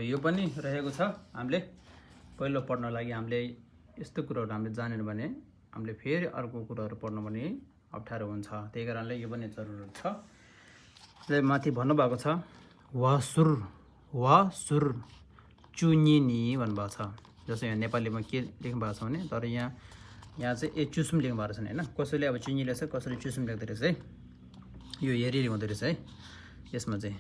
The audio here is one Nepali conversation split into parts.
यो पनि रहेको छ। हामीले पहिलो पढ्न लागि हामीले यस्तो कुराहरू हामीले जानेन भने हामीले फेरि अर्को कुराहरू पढ्नु पनि अप्ठ्यारो हुन्छ। त्यही कारणले यो पनि जरुरत छ। ले माथि भन्नुभएको छ वासुर चुनिनी भन्नुभएको छ। जस्तो यहाँ नेपालीमा के लेख्नु भएको छ भने, तर यहाँ चाहिँ चुसुम लेख्नु भएको छ हैन। कसैले अब चुनी लेख्छ, कसैले चुसुम लेख्दै रहेछ है। यो हेरी हुँदो रहेछ है। यसमा चाहिँ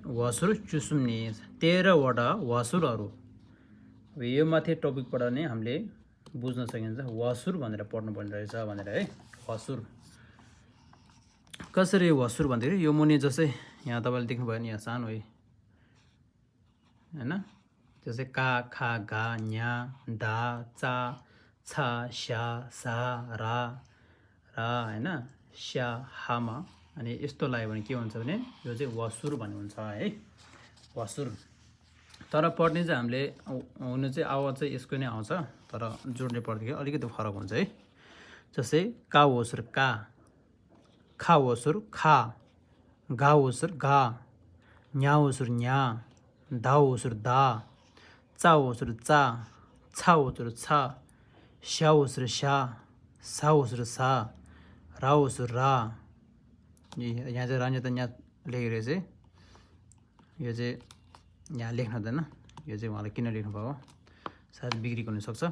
वासुर चुसुम्नी 13 वटा वासुरहरू। यो माथि टपिकबाट नै हामीले बुझ्न सकिन्छ वासुर भनेर पढ्नु पर्ने रहेछ भनेर है। वासुर कसरी वासुर भन्दाखेरि यो मुनि जस्तै यहाँ तपाईले देख्नुभयो नि, यहाँ सानो है हैन। जस्तै का खा गा न्या दा चा छा स्या सा रा हैन स्या हामा। अनि यस्तो लाग्यो भने के हुन्छ भने यो चाहिँ वासुर भन्ने हुन्छ है। वासुर तर पढ्ने चाहिँ हामीले हुनु चाहिँ आवाज चाहिँ यसको नै आउँछ, तर जोड्ने पढ्दाखेरि अलिकति फरक हुन्छ है। जस्तै का वसुर का, खा वसुर खा, गा वसुर गा, न्या वसुर न्या, दा वसुर दा, चा वसुर चा, छा वसुर छा, स्या वसुर स्या, सा वसुर सा, रा वसुर रा। यहाँ चाहिँ रान्य त यहाँ लेखेर चाहिँ यो चाहिँ यहाँ लेख्न हुँदैन। यो चाहिँ उहाँले किन लेख्नु भएको सायद बिग्रेको हुनसक्छ।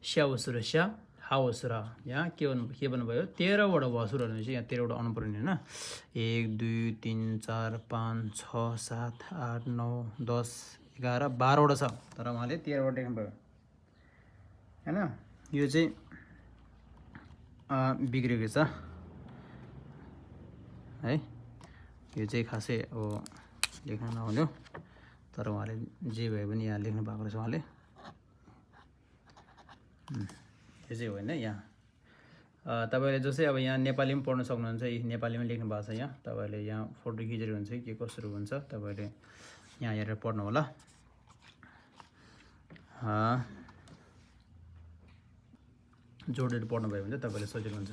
स्या वसुर स्या, हा वसुर हा। यहाँ के भन्नुभयो 13 वटा वासुरहरू चाहिँ यहाँ 13 वटा आउनु पर्ने हैन। 1 2 3 4 5 6 7 8 9 10 11 12 वटा छ, तर उहाँले 13 वटा लेख्नुभयो हैन। यो चाहिँ बिग्रेको छ है। यो चाहिँ खासै अब लेख्न नहुन्यो, तर उहाँले जे भए पनि यहाँ लेख्नु भएको रहेछ उहाँले। यो चाहिँ होइन यहाँ तपाईले जस्तै अब यहाँ नेपाली पनि पढ्न सक्नुहुन्छ। नेपालीमा लेख्नु भएको छ। यहाँ तपाईले यहाँ फोटो खिचेर हुन्छ के कसरी हुन्छ तपाईले यहाँ हेरेर पढ्नु होला। जोडेर पढ्नु भयो भने तपाईले सजिलो हुन्छ।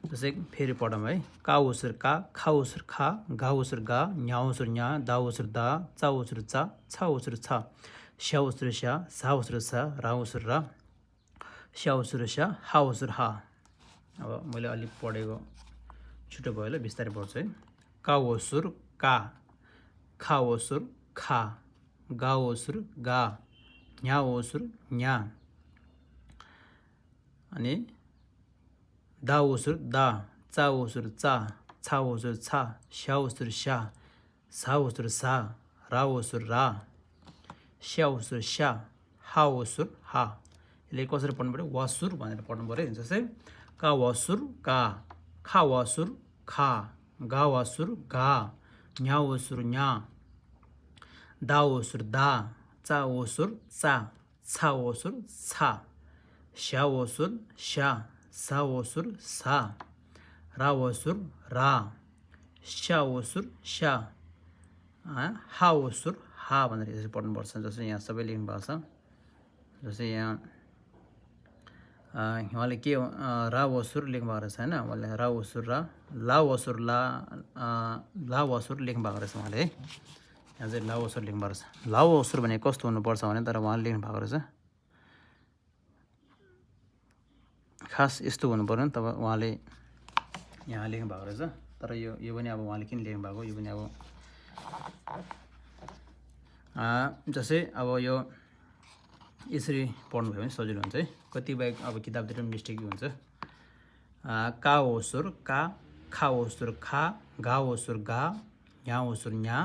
जस्तै फेरि पढौँ है। का वसुर का, खा वसुर खा, गा वसुर गा, न्या वसुर न्या, दा वसुर दा, चा वसुर चा, छा वसुर छा, स्या वसुर स्या, सा वसुर सा, रा वसुर रा, स्या वसुर स्या, हा वसुर हा। अब मैले अलिक पढेको छिटो भयो होला, बिस्तारै पढ्छु है। का वसुर का, खा वसुर खा, गा वसुर गा, न्या वसुर न्या, अनि दा वसुर दा, चा वसुर चा, छा वसुर छा, स्या वसुर स्या, सा वसुर सा, रा वसुर रा, स्या वसुर स्या, हा वसुर हा। यसले कसरी पढ्नु पर्यो वासुर भनेर पढ्नु पर्यो। जस्तै का वसुर का, खा वसुर खा, गा वसुर गा, न्या वसुर न्या, दा वसुर दा, चा वसुर चा, छा वसुर छा, स्या वसुर स्या, सा वसुर सा, रा वसुर रा, स्या वसुर स्या, हा वसुर हा भनेर यसरी पढ्नुपर्छ। जस्तै यहाँ सबै लेख्नु भएको छ। जस्तै यहाँ उहाँले के रा वसुर लेख्नु भएको रहेछ हैन। उहाँले रा वसुर रा, ला वसुर ला, ला वसुर लेख्नु भएको रहेछ उहाँले है। यहाँ चाहिँ ला वसुर लेख्नु भएको रहेछ। ला वसुर भने कस्तो हुनुपर्छ भने, तर उहाँले लेख्नु भएको रहेछ खास यस्तो हुनु पर्यो नि। तब उहाँले यहाँ लेख्नु भएको रहेछ, तर यो पनि अब उहाँले किन लेख्नु भएको, यो पनि अब जस्तै अब यो यसरी पढ्नुभयो भने सजिलो हुन्छ है। कतिपय अब किताबतिर पनि मिस्टेक हुन्छ। का वसुर का, खा वसुर खा, गा वसुर गा, न्या वसुर न्या,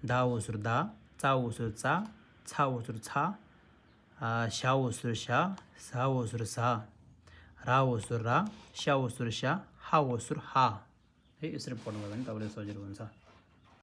दा वसुर दा, चा वसुर चा, छा वसुर छा, स्या वसुर स्या, सा वसुर सा, रा वसुर रा, स्या वसुर स्या, हा वसुर हा है। यसरी पढ्नुभयो भने तपाईँले सजिलो हुन्छ।